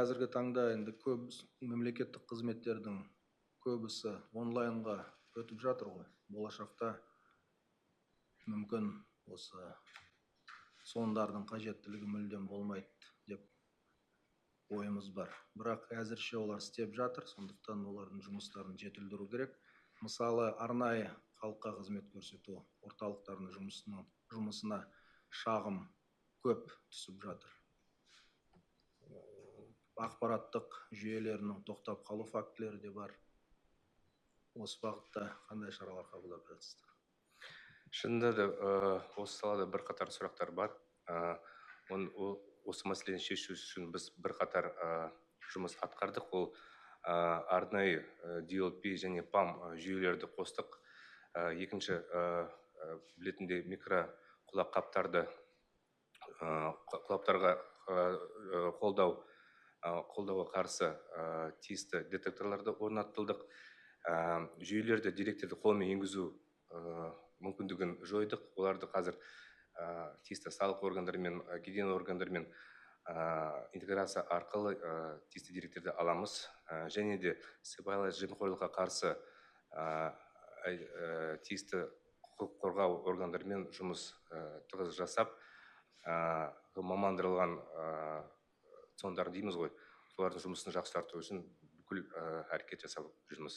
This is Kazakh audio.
Қазіргі таңда енді көп мемлекеттік қызметтердің көбісі онлайнға өтіп жатыр ғой. Болашақта мүмкін осы ЦОНдардың қажеттілігі мүлдем болмайды деп ойымыз бар. Бірақ әзірше олар істеп жатыр, сондықтан олардың жұмыстарын жетілдіру керек. Мысалы, арнайы халыққа қызмет көрсету орталықтарының жұмысына шағым көп түсіп жатыр. Ақпараттық жүйелерінің тоқтап қалу фактілері де бар. Осы бағытта қандай шаралар қабылдап жатсыздар? Шынында да, осы салада бірқатар сұрақтар бар. Осы мәселені шешу үшін біз бірқатар жұмыс атқардық. Ол арнайы DLP және ПАМ жүйелерді қостық. Екінші, білетіндей, микро құлаққаптарды, құлаптарға қолдауға қарсы тиісті детекторларды орнаттылдық. Жүйелерді, деректерді қолмен енгізу мүмкіндігін жойдық. Оларды қазір тиісті салық органдарымен, кеден органдарымен интеграция арқылы тиісті деректерді аламыз. Және де сыбайлас жемқорлыққа қарсы тиісті құқық қорғау органдарымен жұмыс тығыз жасап, мамандырылған ЦОНдар дейміз ғой, солардың жұмысын жақсарту үшін бүкіл әрекет жасап жүрміз.